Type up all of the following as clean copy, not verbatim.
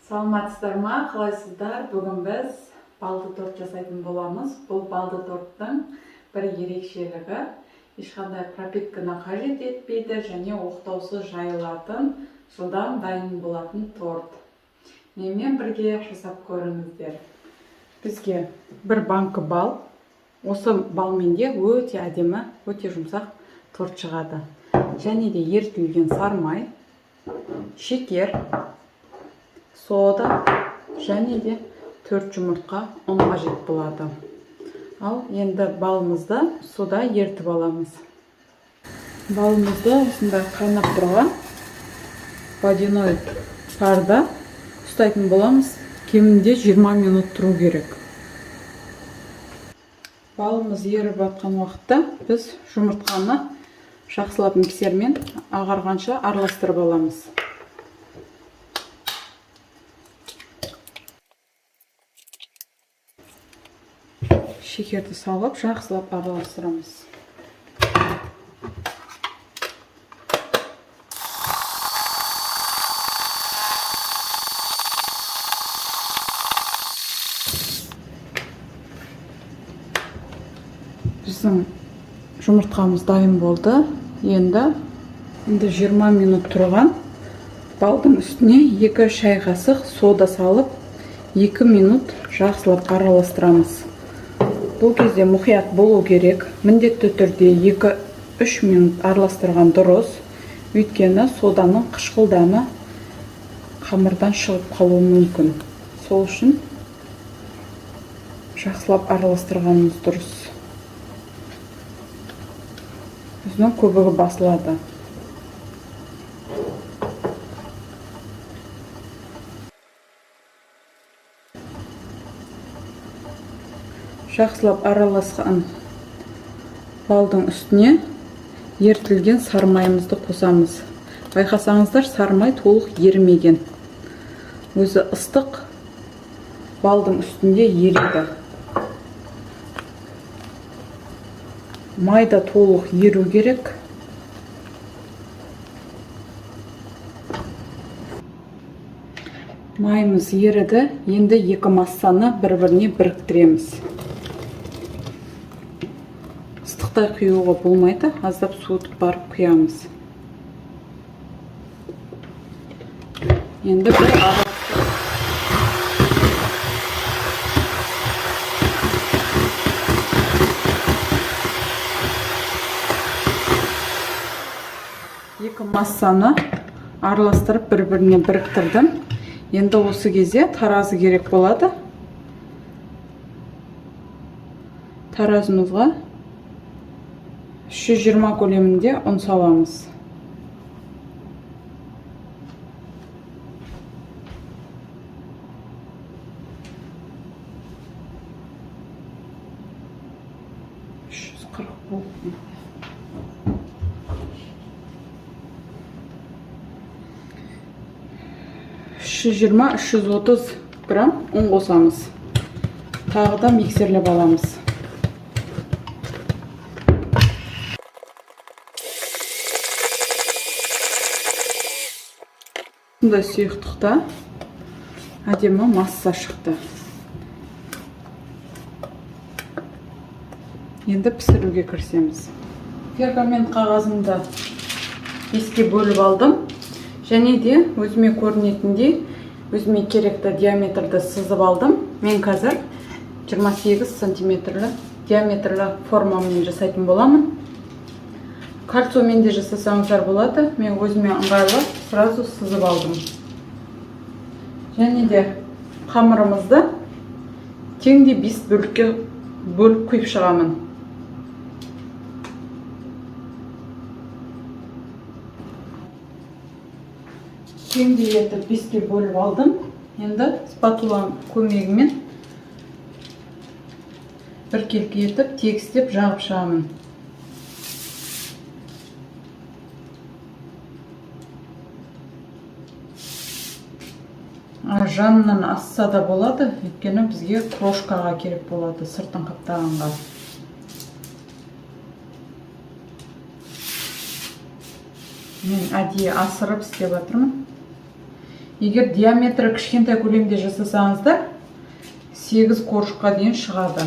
Саламатсыздар ма, қалайсыздар? Бүгін біз балды торт жасайтын боламыз. Бұл балды торттың бір ерекшелігі: ешқандай пропитканы қажет етпейді және оқтаусыз жайылатын, жылдам дайын болатын торт. Менімен бірге жасап көріңіздер. Бізге бір банкі бал. Осы балмен де өте әдемі, өте жұмсақ торт шығады. Және де ерітілген сары май, шекер, сода және де 4 жұмыртқа, ұн қажет болады. Ал енді балымызды суда ерітіп аламыз. Балымызды осындай қайнап тұрған водяной парда ұстайтын боламыз. Кемінде 20 минут тұру керек. Балымыз еріп жатқан уақытта біз жұмыртқаны жақсылап миксермен ағарғанша араластырып аламыз. Шекерді салып, жақсылап араластырамыз. Біздің жұмыртқамыз дайын болды. Енді 20 минут тұрған балдың үстіне 2 шай қасық сода салып, 2 минут жақсылап араластырамыз. Бұл кезде мұқият болу керек. Міндетті түрде 2-3 минут араластырған дұрыс, өйткені соданың қышқыл дәмі қамырдан шығып қалуы мүмкін. Сол үшін жақсылап араластырғанымыз дұрыс. Өзінің көбігі басылады. Жақсылап араласқан балдың үстіне ерітілген сары майымызды қосамыз. Байқасаңыздар, сары май толық ерімеген. Өзі ыстық балдың үстінде ериді. Май да толық еру керек. Майымыз еріді. Енді екі массаны бір біріне біріктіреміз. Ыстықтай құюға болмайды, аздап суытып барып құямыз. Енді бір араластырып, екі массаны араластырып, бір біріне біріктірдім. Енді осы кезде таразы керек болады. Таразымызға 320 көлемінде ұн саламыз. 340 болды. 320-330 грамм ұн қосамыз. Тағы да миксерлеп аламыз. Осындай сұйықтықта әдемі масса шықты. Енді пісіруге кірісеміз. Пергамент қағазымды беске бөліп алдым және де өзіме көрінетіндей, өзіме керекті диаметрді сызып алдым. Мен қазір 28 сантиметрлі диаметрлі формамен жасайтын боламын. Кольцомен де жасасаңыздар болады. Мен өзіме ыңғайлы сразу сызып алдым. Және де қамырымызды теңдей бес бөлікке бөліп құйып шығамын. Теңдей етіп беске бөліп алдым. Енді спатуланың көмегімен біркелкі етіп тегістеп жағып шығамын. Жанынан асса да болады, өйткені бізге крошкаға керек болады, сыртын қаптағанға. Мен әдейі асырып істеп жатырмын. Егер диаметрі кішкентай көлемде жасасаңыздар, 8 коржыққа дейін шығады.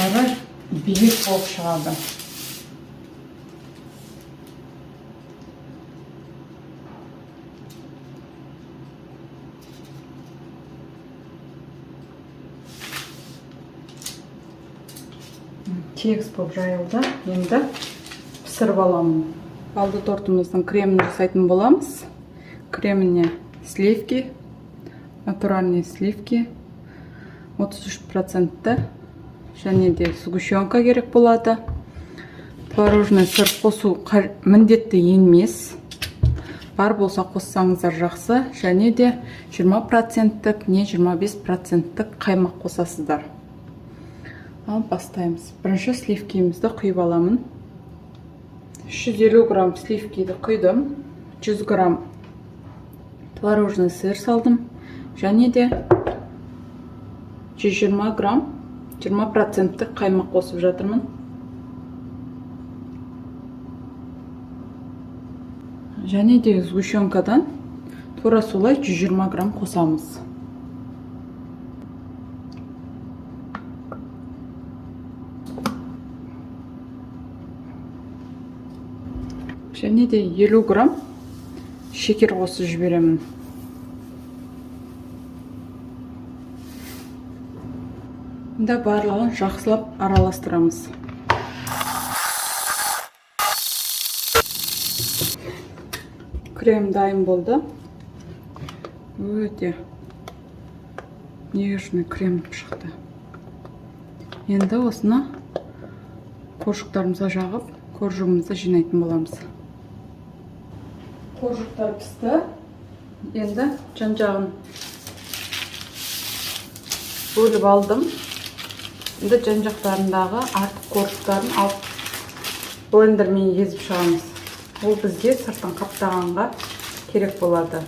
Әрі биік болып шығады. Тегіс болып жайылды. Енді пісіріп аламын. Балды тортымыздың кремін жасайтын боламыз. Креміне сливки, натуральные сливки, 33%-ті және де сгущенка керек болады. Творожный сыр қосу міндетті емес. Бар болса қоссаңыздар жақсы. Және де 20%-тік, не 25%-тік қаймақ қосасыздар. Ал бастаймыз. Бірінші сливкимізді құйып аламын. 350 грамм сливкиді құйдым. 100 грамм творожный сыр салдым. Және де 120 грамм 20%-тік қаймақ қосып жатырмын. Және де сгущенкадан тура солай 120 грамм қосамыз. Және де 50 грамм шекер қосып жіберемін. Енді барлығын жақсылап араластырамыз. Крем дайын болды. Өте нежный крем шықты. Енді осыны коржиктарымызға жағып, коржигімізді жинайтын боламыз. Коржиктар пісті. Енді жан-жағын бөліп алдым. Енді жан-жақтарындағы артық коржиктарын алып блендермен езіп шығамыз. Ол бізге сыртын қаптағанға керек болады.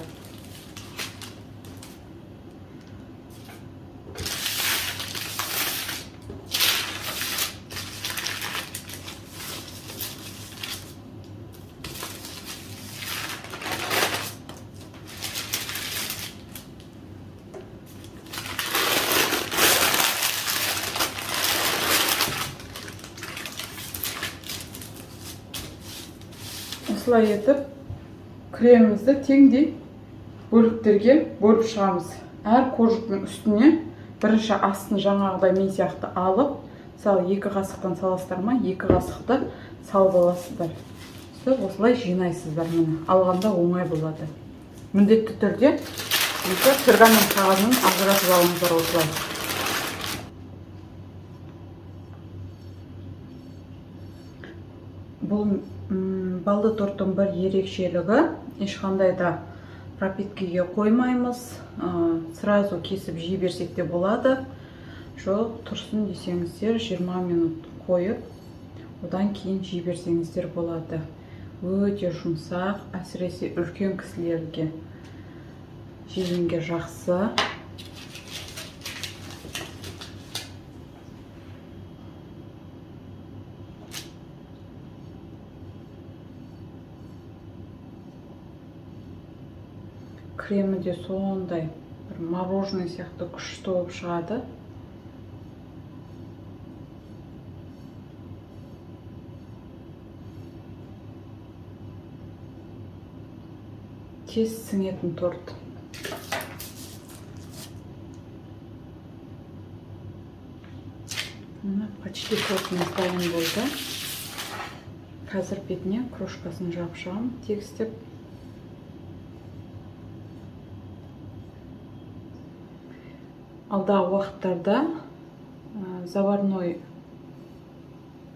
Осылай етіп кремімізді теңдей бөліктерге бөліп шығамыз. Әр коржиктің үстіне бірінші астын жаңағыдай мен сияқты алып, мысалы 2 қасықтан саласыздар ма, 2 қасықты салып аласыздар. Сөйтіп осылай жинайсыздар. Міне, алғанда оңай болады. Міндетті түрде екі пергамент қағазын ажыратып алыңыздар осылай. Бұл балды торттың бір ерекшелігі, ешқандай да пропиткіге қоймаймыз, сразу кесіп жей берсек те болады. Жоқ, тұрсын десеңіздер 20 минут қойып, одан кейін жей берсеңіздер болады. Өте жұмсақ, әсіресе үлкен кісілерге жегенге жақсы. Кремі де сондай бір мороженое сияқты күшті болып шығады. Тез сіңетін торт. Міне, почти тортымыз дайын болды. Қазір бетіне крошкасын жауып шығамын тегістеп. Алдағы уақыттарда заварной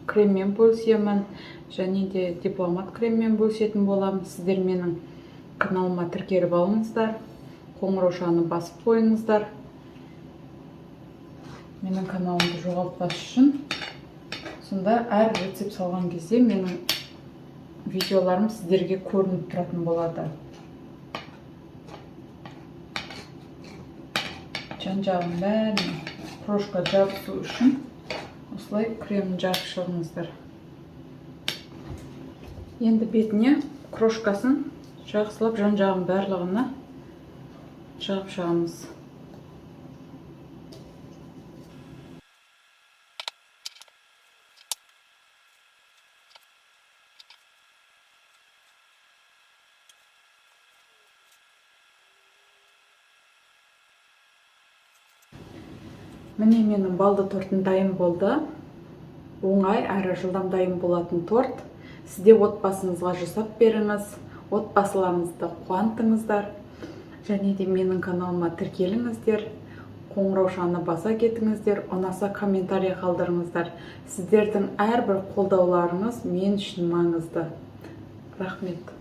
креммен бөлісемін, және де дипломат креммен бөлісетін боламын. Сіздер менің каналыма тіркеліп алыңыздар, қоңыраушаны басып қойыңыздар. Менің каналымды жоғалтпас үшін, сонда әр рецепт салған кезде менің видеоларым сіздерге көрініп тұратын болады. Жан-жағын бәрін крошка жабысу үшін осылай кремін жағып шығыңыздар. Енді бетіне крошкасын жақсылап жан-жағын барлығына жағып шығамыз. Міне, менің балды тортым дайын болды. Оңай әрі жылдам дайын болатын торт. Сізде отбасыңызға жасап беріңіз, отбасыларыңызды қуантыңыздар. Және де менің каналыма тіркеліңіздер, қоңыраушаны баса кетіңіздер, ұнаса комментарий қалдырыңыздар. Сіздердің әрбір қолдауларыңыз мен үшін маңызды. Рахмет.